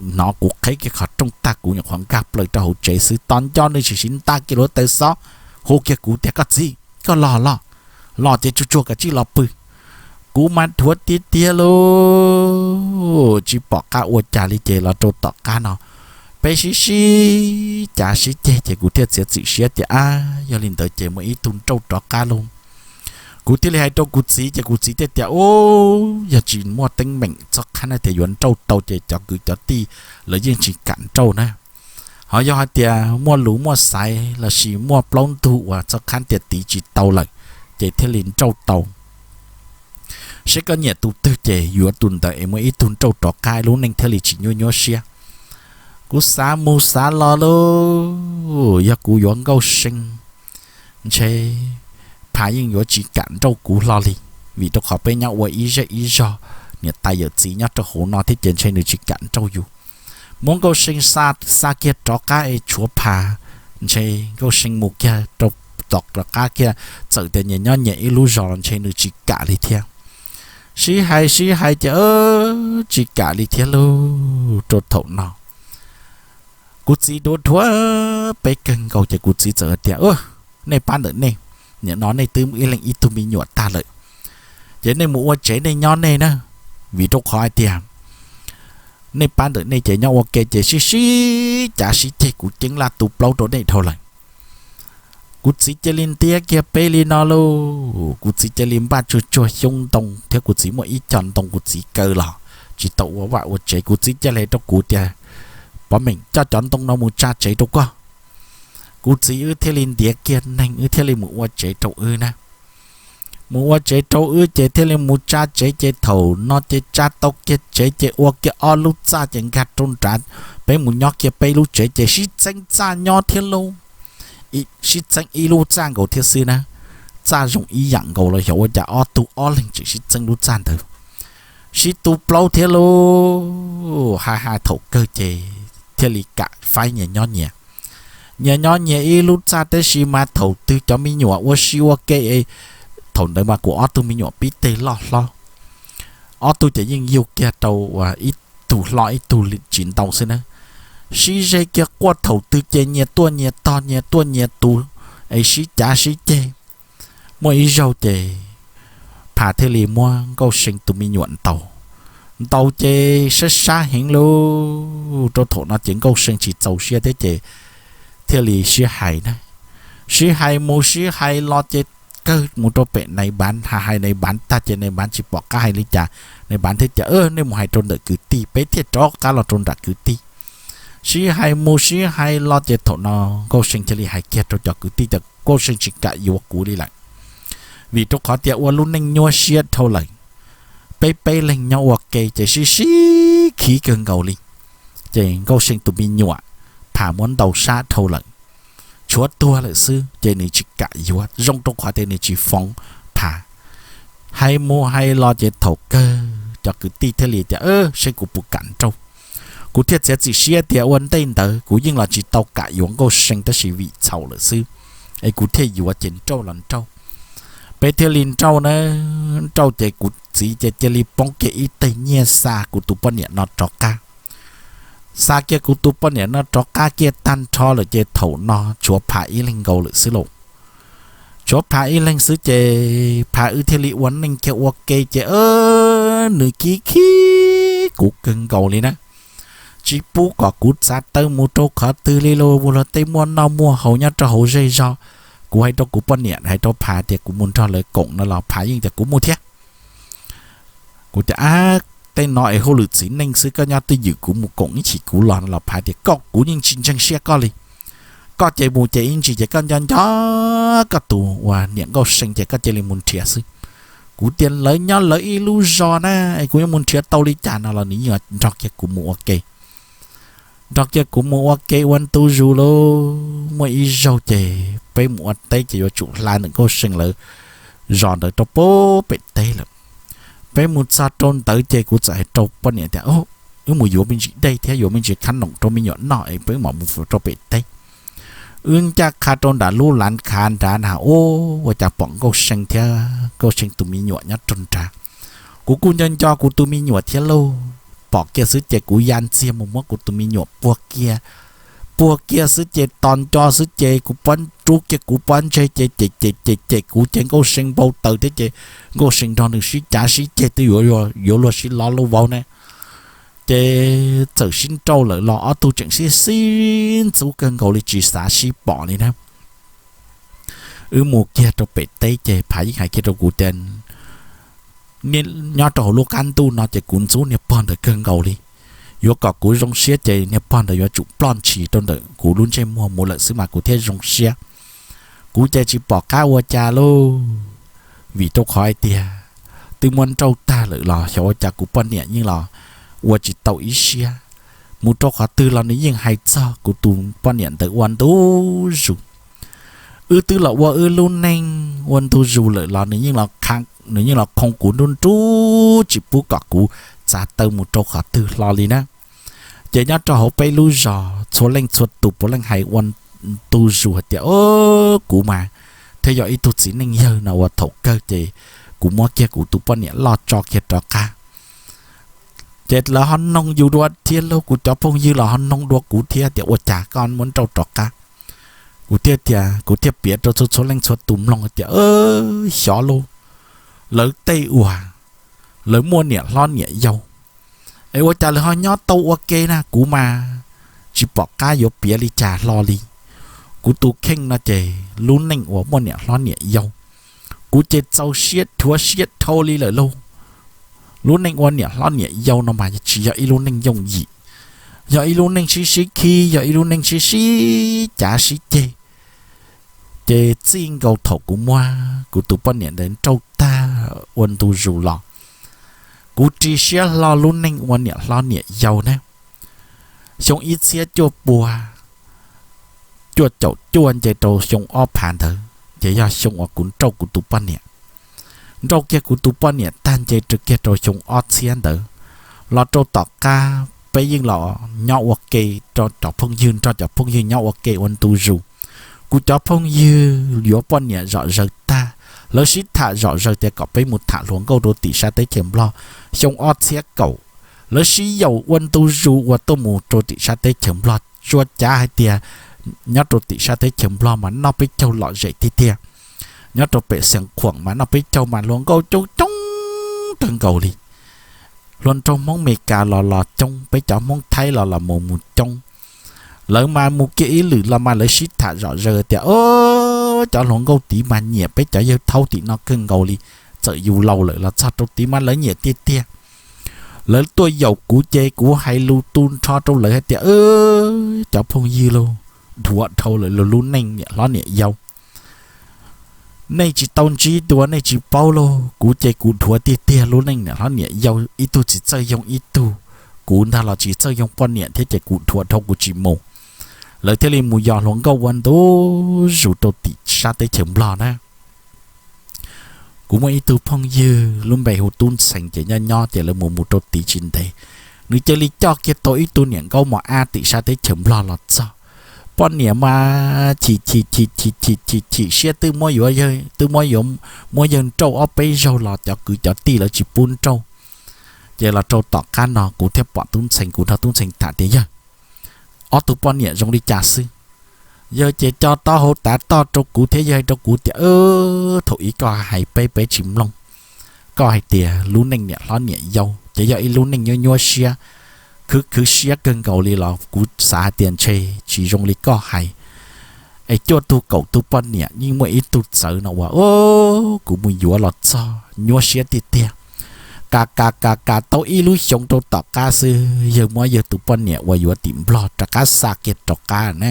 hnov kuv qheb kiag qhov rooj tag kuv nyuam qhuav nkag plaws rau hauv tsev xwb tos nco nws sim siv nta kiag hluav taws xob hu kiag kuv tias koj txiv, koj los los, los ces tsuag tsuag kav tsij los pw. Kuv mas dhuav tiag tiag lauj, tsis pom qab ua cas li ces los rau tom qab no peb sib sib cav sib ceg ces kuv thiaj txiav txim siab tias ab yog li ntawd ces muaj ib tug nrauj rov qab lauj. Kuv thiaj li hais rau kuv txiv ces kuv txiv thiaj tias ub yog tsis muaj teeb meem txog qhab na tias yuav nrauj tau ces cov kwv cov tij lawv yeej tsis kam nrauj na. Ho yog hais tias muaj lus muaj xaiv lossis muaj plaub ntug uas txog qhab tias tiv tsis tau lawm ces thiaj li nrauj tau. Seb koj nyiam tus twg ces yuav tus ntawd es muaj ib tug nrauj rov qab lub neej thiaj li tsis nyuaj nyuaj siab. Kuv xav mus xav los lauj, yog kuv yuav Nkauj See ntshe Phas yeej yuav tsis kam nrauj kuv hlo li, vim rau qhov peb nyob ua ib zej ib zog, niam tais yawm txiv nyob rau hauv no thiab ces ntshe nws tsis kam nrauj yus. Muab Nkauj See xa kiag rov qab es tshuav Phas, ntshe Nkauj See mus kiag rau tom rov qab kiag, txawm tias nyias nyob nyias ib lub zos los ntshe nws tsis kam li thiab. Sib hais sib hais ces tsis kam li thiab lauj. Rau thaum no kuv txiv dhuav dhuav peb kawg nkaus ces kuv txiv txawm tias nej pab ntawm nej, nim no nej twb ib leeg ib tug me nyuam tag lawm, ces nej mus ua tsev nej nyob nej na, vim rau qhov hais tias nej pab ntawm nej ces nyob ua ke ces sib sib cav sib ceg kuv ceeb laj tu plaub rau nej dhau lawm. Kuv txiv cia li ntiab kiag peb li no lauj, kuv txiv cia li npaj tsuag tsuag xyoob ntoo thiab kuv txiv muaj ib co ntoo kuv txiv kaw los tsis tau ua vaj ua tsev, kuv txiv cia li hais rau kuv tias, Pov Meem, coj cov ntoo no mus tsa tsev rau koj. Kuv txiv wb thiaj li ntiav kiag neeg, wb thiaj li mus ua tsev rau wb na. Mus ua tsev rau wb ces thiaj li mus tsa tsev, ces thaum no ces tsa tau kiag tsev ces ua kiag ob lub txaj ces nkag rau nrad, peb mus nyob kiag peb lub tsev ces sib txeeb txaj nyob thiab lauj. Sib txeeb ib lub txaj nkaus thiab xwb na, txaj zoo ib yam nkaus los xyov ua cas ob tug ob leeg tseem sib txeeb lub txaj ntawd, sib tu plaub thiab lauj. Hais hais thaum kawg ces thiaj li kam faib nyias nyob nyias, nyias nyob nyias ib lub txaj, tab sis mas thaum twg cov me nyuam ua si ua ke, thaum ntawd mas kuv ob tug me nyuam pib teg loj hlob, ob tug ces yeej yug kiag rau ib tug hlob ib tug tsis ntau xwb na, sib ze kiag quaj thaum twg ces nyias tuaj nyias tog nyias tuaj nyias tu, es sib cav sib ceg. Muaj ib zaug ces Phas thiaj li muab Nkauj See tus me nyuam ntaus, ntaus ces sab sab heev lauj. Rau thaum no ces Nkauj See tsis txaus siab thiab ces thiaj li sib hais na, sib hais mus sib hais los ces kawg mus rau pem nais npav, hais hais nais npav tag ces nais npav tsis pom qab hais li cas, nais npav thiaj tias, Nej mus hais rau ntawm kwv tij, peb thiaj rov qab los rau nram kwv tij. Sib hais mus sib hais los ces thaum no Nkauj See thiaj li hais kiag rau cov kwv tij tias Nkauj See tsis kam yuav kuv li lawm, vim rau qhov tias ua lub neej nyuaj siab dhau lawm, peb peb leeg nyob ua ke ces sib sib khib kawg nkaus li, ces Nkauj See tus me nyuam Phas muab ntaus sab dhau lawm, tshuav tuag lawm xwb ces nws tsis kam yuav, zoo rau qhov tias nws tsis foov Phas. Hais mus hais los ces thaum kawg cov kwv tij thiaj li tias, Seb kuv puas kam nrauj. Kuv thiaj txiav txim siab tias ua ntej ntawd kuv yeej los tsis tau kam yuav Nkauj See tab sis vim txhaum lawm xwb, es kuv thiaj yuav ces nrauj los nrauj. Peb thiaj li nrauj na, nrauj ces kuv txiv ces cia li poob kiag ib teg nyiaj xa kuv tus poj niam no rov qab. Xa kiag kuv tus poj niam no rov qab kiag tag nrho lawm ces thaum no tshuav Phas ib leeg nkaus lawm xwb lauj. Tshuav Phas ib leeg xwb ces Phas wb thiaj li ua neej kiag ua ke ces nws khib khib kuv kawg nkaus li na, tsis pub kom kuv txav taw mus rau qhov twg li lauj. Luag tej muaj noj muaj haus nyob rau hauv zej zog, kuv hais rau kuv poj niam hais rau Phas tias kuv mus nrog lawv koom no los Phas yeej tias kuv mus thiab. Kuv tias, Ab, tej no es hauj lwm txiv neej xwb, koj nyob twj ywm, kuv mus koom ib chim kuv los no los Phas tias, Koj, kuv yeej tsis ntseeg siab koj li. Koj ces mus ces ib ntsis ces koj nco nco koj tus uas niam Nkauj See ces koj cia li mus nrhiav xwb. Kuv tias, Lawv nyob lawv ib lub zos na, es kuv yuav mus nrhiav tau li cas no los nws yeej nrog kiag kuv mus ua ke. Nrog kiag kuv mus ua ke ua ntu zus lauj. Muaj ib zaug ces peb mus ua teb ces yuav tsum hla ntawm Nkauj See lawv zos ntawd rau pem teb lawm. Peb mus txog rau ntawd ces kuv txawm hais rau poj niam tias, Wb mus yuav me ntsis dej thiab yuav me ntsis khab noom rau me nyuam noj es peb mam mus rau pem teb. Wb ncaj qha rau nram lub lav khav nrad na, ua cas pom Nkauj See thiab Nkauj See tus me nyuam nyob rau nrad. Kuv kuj nco nco kuv tus me nyuam thiab lauj. Pom kiag xwb ces kuv ya ntxiag mus muab kuv tus me nyuam puag kiag. Puag kiag xwb ces tos nco xwb ces kuv pob, rub kiag kuv pob ntseg ces cem cem cem cem kuv ces Nkauj See npau taws thiab ces Nkauj See nrog nws sib cav sib ceg twb yuav, yuav luag sib lov lub vauv ne. Ces txawm sib nrauj lawm los ob tug tseem sib sib ntxub kawg nkaus li tsis xav sib pom li na. Wb mus kiag rau pem teb ces Phas yeej hais kiag rau kuv tias, nyob rau hauv lub qab ntuj no ces kuv ntxub niag pog ntawd kawg nkaus li. Yuav kom kuv zoo siab ces niag pog ntawd yuav tsum ploj ntshis rau ntawm kuv lub ntsej muag mus lawm xwb mas kuv thiaj zoo siab. Kuv ces tsis pom qab ua cas lauj, vim rau qhov hais tias twb muab nrauj tag lawm los xyov ua cas kuv poj niam yeej los ua tsis tau ib siab. Mus rau qhov twg los nws yeej hais txog kuv tus poj niam ntawd ua ntu zus. Wb twb los ua wb lub neej ua ntu zus lawm los nws yeej los qhoo kuv nruj nruj tsis pub kom kuv txav taw mus rau qhov twg hlo li na. Ces nyob rau hauv peb lub zos txhua leej txhua tus puav leej hais ua ntu zus hais tias, Kuv mas thiaj yog ib tug txiv neej yawg no uas thaum kawg ces kuv muab kiag kuv tus poj niam loj tso kiag rov qab. Ces lawv ho noog yus dua thiab lauj, kuv cov phooj ywg los ho noog dua kuv thiab tias, Ua cas koj muab nrauj rov qab? Kuv thiaj tias, kuv thiaj piav rau txhua txhua leej txhua tus mloog tias, Xyov lauj, lawv tej uas lawv muaj niam hlob niam yau es ua cas lawv ho nyob tau ua ke na, kuv mas tsis pom qab yuav piav li cas hlo li. kuv tus kheej no ces lub neej uas muaj niam hlob niam yau, kuv ces txaus siab dhuav siab dhau li lawm lauj. Lub neej ua niam hlob niam yau no mas tsis yog ib lub neej yooj yim, yog ib lub neej sib sib khib, yog ib lub neej sib sib cav sib ceg. Ces txij nkaus thaum kuv muab kuv tus poj niam ntawd nrauj tag ua ntu zus los, kuv ris siab hlo lub neej ua niam hlob niam yau na. Xyoo ib txhiab cuaj pua cuaj caum cuaj nce rau xyoo ob phav ntawd ces yog xyoo uas kuv nrauj kuv tus poj niam. Nrauj kiag kuv tus poj niam tag nce rau kiag rau xyoo ob txhiab ntawd los rau tom qab peb yeej los nyob ua ke, rau cov phooj ywg, nrog cov phooj ywg nyob ua ke ua ntu zus. Kuv cov phooj ywg yuav poj niam zom zaws tag, lawv sib tham zom zaws tias kom peb mus tham hluas nkauj rau tim sab teb chaws Nplog. Xyoo ob txhiab kaum, lawv sib yaum ua ntu zus uas tuaj mus rau tim sab teb chaws Nplog, tsuas cav hais tias nyob rau tim sab teb chaws Nplog mas noj peb caug lom zem tiag tiag. Nyob rau pem Xeev Khuam mas noj peb caug mas hluas nkauj coob coob kawg nkaus li. Hluas nraug Hmoob Meskas los los coob, peb cov Hmoob Thaib los los mus mus coob. Lawv mas mus kiag ib lwm los mas lawv sib tham zom zaws tias, o, cov hluas nkauj tid mas nyiam peb cov yawg thaub tim no kawg nkaus li, txawm yus laus lawm los txog rau tid mas lawv nyiam tiag tiag. Lawv tuaj yaum kuv ces kuv hais lus tu nrho rau lawv hais tias, cov phooj ywg lauj, dhuav dhau lawm lub neej niam hlob niam yau. Nej tsis tau ntsib dua nej tsis paub lauj, kuv ces kuv dhuav tiag tiag lub neej niam hlob niam yau, ib tug tsis txawj yoog ib tug. Kuv ntag los tsis txawj yoog poj niam thiab ces kuv dhuav dhau kuv tsis mus. Lawv thiaj li mus yos hluas nkauj ua ntu zus rau tim sab teb chaws Nplog na. Kuv muaj ib tug phooj ywg lub npe hu Tub Ntxhee ces nyob nyob ces lawv mus mus rau tid tsis ntev, nws cia li coj kiag tau ib tug niam nkauj mos ab tim sab teb chaws Nplog los txog. Poj niam mas chim chim chim chim chim chim chim siab, twb muab yuav, twb muab yuav, muab yawg nrauj ob peb zaug los cov kwv cov tij lawv tsis pub nrauj. Ces los rau tom qab no kuv thiaj pom Tub Ntxhee, kuv nrog Tub Ntxhee tham tias, yawg, ob tug poj niam zoo li cas xwb? Yawg ces co taub hau tav toj rau kuv thiab yawg hais rau kuv tias, thaum ub koj hais peb peb tsis mloog. Koj hais tias lub neej niam hlob niam yau ces yog ib lub neej nyuaj nyuaj siab, khwv khwv siab kawg nkaus li los kuv xav hais tias ntshe tsis zoo li koj hais. Es cuaj tug kaum tug poj niam yeej muaj ib tug txawv no uas, o, kuv mus yuav los txog nyuaj siab tiag tiag. Ka ka ka ka tau ib lub xyoo rau tom qab xwb yawg muab yawg tus poj niam uas yuav tim Nplog rov qab xa kiag rov qab na.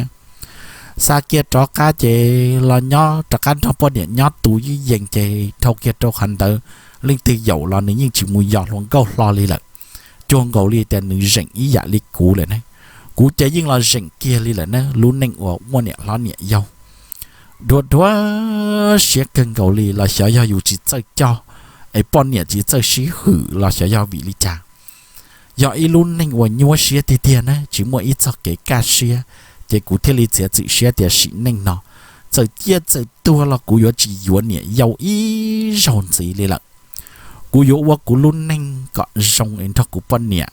Xa kiag rov qab ces los nyob rov qab nrog poj niam nyob tus ib yees ces dhau kiag rau qhov ntawd, leej twg yaum los nws yeej tsis mus yos hluas nkauj hlo li lawm. Cuag nkaus li tias nws zeem ib yam li kuv lawm ne. Kuv ces yeej los zeem kiag li lawm ne, lub neej uas muaj niam hlob niam yau. Dhuav dhuav siab kawg nkaus li los xyov yog yus tsis txawj coj, es poj niam tsis txawj sib hwm los xyov yog vim li cas. Yog ib lub neej uas nyuaj siab tiag tiag na, tsis muaj ib txog kev kaj siab, ces kuv thiaj li txiav txim siab tias sim neej no txawm ciaj txawm tuag los kuv yuav tsis yuav niam yau ib zaug ntxiv li lawm. Kuv yuav ua kuv lub neej kom zoo es nrog kuv poj niam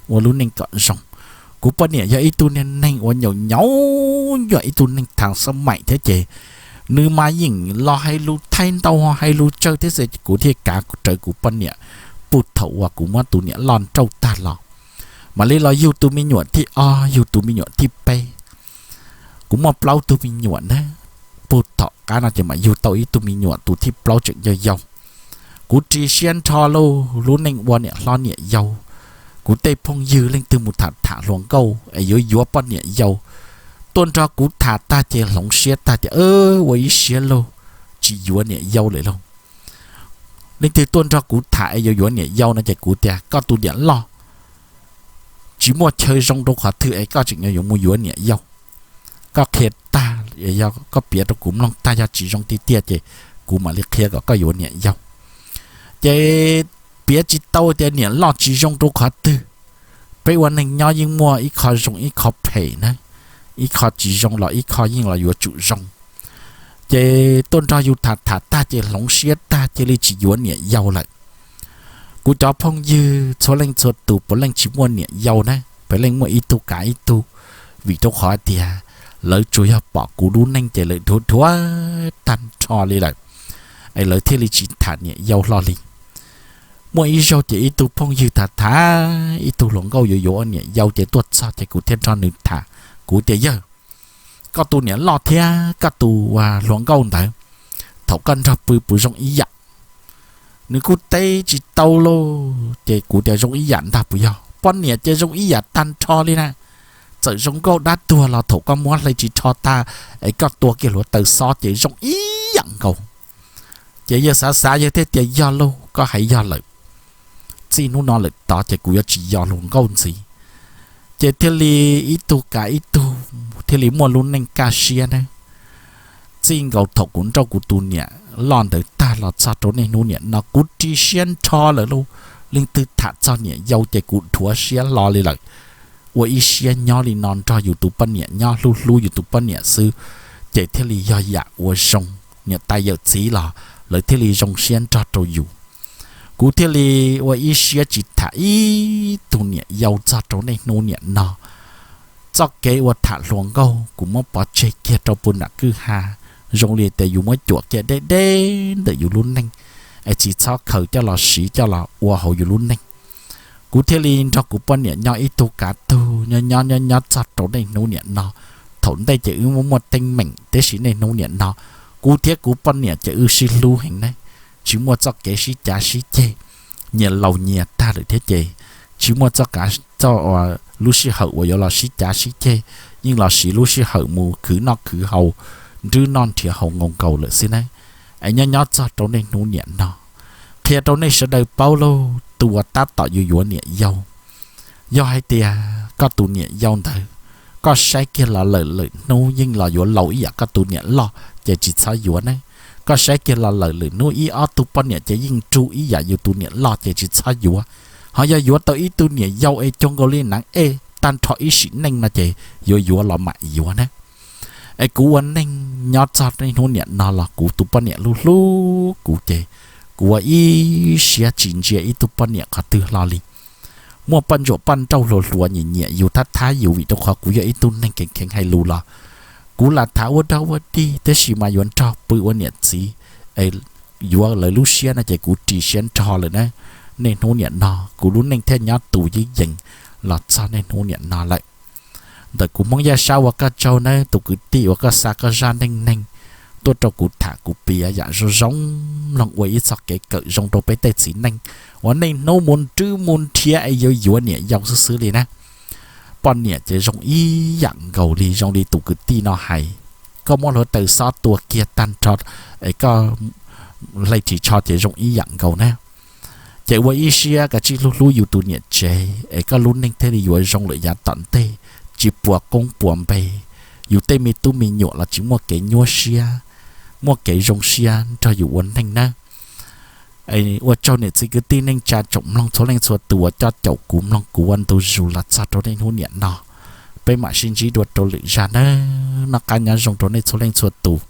ua lub neej kom zoo. Kuv poj niam yog ib tug niag neeg uas nyaum nyaum nyuaj, ib tug neeg thas xab maim thiab ces nws mas yeej los hais lus thaij ntau hais lus tsawg thiab xwb, kuv thiaj kav rawv kuv poj niam. Puag thaum uas kuv muab tus niam loj nrauj tag los, mam li los yug tus me nyuam thib ob, yug tus me nyuam thib peb. Kuv muaj plaub tug me nyuam na, puag tom qab no ces mam yug tau ib tug me nyuam tus thib plaub tseem yau yau. Kuv ris siab nrho lauj, lub neej ua niam hlob niam yau. Kuv tej phooj ywg leej twg mus tham tham hluas nkauj es yuav yuav poj niam yau, tuaj nrog kuv tham tag ces hloov siab tag tias, ua ib siab lauj, tsis yuav niam yau lawm lauj. Leej twg tuaj nrog kuv tham es yuav yuav niam yau no ces kuv tias, koj tus niam loj tsis muaj chaw zoo rau qhov twg es koj tseem yuav mus yuav niam yau. Koj qhia tag, yog koj piav rau kuv mloog tag yog tsis zoo tiag tiag ces kuv mam li qhia kom koj yuav niam yau. Ces piav tsis tau tias niam loj tsis zoo rau qhov twg. Peb ua neeg nyob yeej muaj ib qho zoo ib qho phem na, ib qho tsis zoo los ib qho yeej los yuav tsum zoo. Ces tuaj nrog yus tham tham tag ces hloov siab tag cia li tsis yuav niam yau lawm. Kuv cov phooj ywg txhua leej txhua tus puav leej tsis muaj niam yau na, puav leej muaj ib tug kav ib tug, vim rau qhov tias lawv tsuas yog pom kuv lub neej ces lawv dhuav dhuav tag nrho li lawm, es lawv thiaj li tsis tham niam yau hlo li. Muaj ib zaug ces ib tug phooj ywg tham tham ib tug hluas nkauj yuav yuav ua niam yau ces tuaj txog ces kuv thiaj nrog nws tham. Kuv tias, yawg, koj tus niam loj thiab koj tus hluas nkauj ntawd, thaum koj nrog pw puas zoo ib yam? Nws kuj teb tsis tau lauj, ces kuv tias zoo ib yam ntag puas yog? Poj niam ces zoo ib yam tag nrho li na. Txawm zoo nkauj dab tuag los thaum koj muab hle ris tsho tag es koj tua kiag hluav taws xob ces zoo ib yam nkaus. Ces yawg xav xav yawg thiaj tias yog lauj, koj hais yog lawm, txij hnub no lawm tod ces kuv yuav tsis yos hluas nkauj ntxiv. Ces thiaj li ib tug kav ib tug, thiaj li muaj lub neej kaj siab nab. Txij nkaus thaum kuv nrauj kuv tus niam loj ntawd tag los txog rau niaj hnub niam no kuv ris siab nrho lawm lauj. Leej twg tham txog niam yau ces kuv dhuav siab hlo li lawm. Ua ib siab nyob li no nrog yus tus poj niam nyob, hlub hlub yus tus poj niam xwb, ces thiaj li yog yam ua zoo. Niam tais yawm txiv los lawv thiaj li zoo siab nrog rau yus. Kuv thiaj li ua ib siab tsis tham ib tug niam yau txog rau niaj hnub niam no. Txoj kev ua tham hluas nkauj kuv muab pov tseg kiag rau puag nram kwj ha, zoo li tias yus muab cuam kiag deb deb ntawm yus lub neej, es tsis txhob khaws coj los siv coj los ua hauv yus lub neej. Kuv thiaj li nrog kuv poj niam nyob ib tug kav tug nyob nyob nyob nyob txog rau niaj hnub niam no. Thaum ntej ces wb muaj muaj teeb meem, tiam sis niaj hnub niam no kuv thiab kuv poj niam ces wb sib hlub heev nab. Tsis muaj txoj kev sib cav sib ceg, nyias laus nyias tag lawm thiab ces tsis muaj txoj, txoj lub sij hawm uas yuav los sib cav sib ceg, yeej los siv lub sij hawm mus khwv noj khwv haus, nrhiav noj nrhiav haus nkaus nkaus lawm xwb nab. Es nyob nyob txog rau niaj hnub niam no, qhia rau nej sawv daws paub lauj, tus uas tab tom yus yuav niam yau, yog hais tias koj tus niam yau ntawd, koj saib kiag los lawm lwm hnub yeej los yuav laus ib yam koj tus niam loj ces tsis txhob yuav nab. Koj saib kiag los lawm lwm hnub ib ob tug poj niam ces yeej rug ib yam yus tus niam loj ces tsis txhob yuav. Ho yog yuav tau ib tug niam yau es cuag nkaus li nab ej tag nrho ib sim neej no ces yuav yuav los mam yuav nab. Es kuv ua neej nyob txog niaj hnub niam no los kuv tus poj niam hlub hlub kuv ces kuv ua ib siab tsis ntsia ib tug poj niam qhov twg hlo li. Muaj poj ntsuam poj nrauj hluas hluas nyiam nyiam yus thab thab yus vim rau qhov kuv yog ib tug neeg kheev kheev hais lus los kuv lam tham ua dog ua dig, tiam sis mas yuav nrog pw ua niam txiv, yuav lawv lub siab no ces kuv ris siab nrho lawm nab. Niaj hnub niam no kuv lub neej thiaj nyob tus yeeb yees los txog niaj hnub niam no lawm. Ntawm kuv Hmoob Yaj Sab ua koj tsaug nab, tus kwv tij uas koj xa koj zaj neej neeg tuaj rau kuv tham kuv piav yam zoo zoo mloog ua ib txoj kev kawm zoo rau peb tej txiv neej uas niaj hnub mus nrhiav mus nrhiav es yuav yuav niam yau xwb xwb li nab. Poj niam ces zoo ib yam nkaus li zoo li tus kwv tij no hais, koj muab hluav taws xob tua kiag tag nrho es koj hle ris tsho ces zoo ib yam nkaus nab. Ces ua ib siab kav tsij hlub hlub yus tus niam tsev es koj lub neej thiaj li yuav zoo lawm yav tom ntej, tsis puas koob puas npe, yus tej me tub me nyuam los tsis muaj kev nyuaj siab, muaj kev zoo siab nrog yus ua neej nab. Ua tsaug niam txiv kwv tij neej tsa tsoom mloog txhua leej txhua tus uas coj caum kuv mloog kuv ua ntu zus los txog rau niaj hnub niam no. Peb mam sib ntsib dua rau lwm zaj nab, noj qab nyob zoo rau nej txhua leej txhua tus.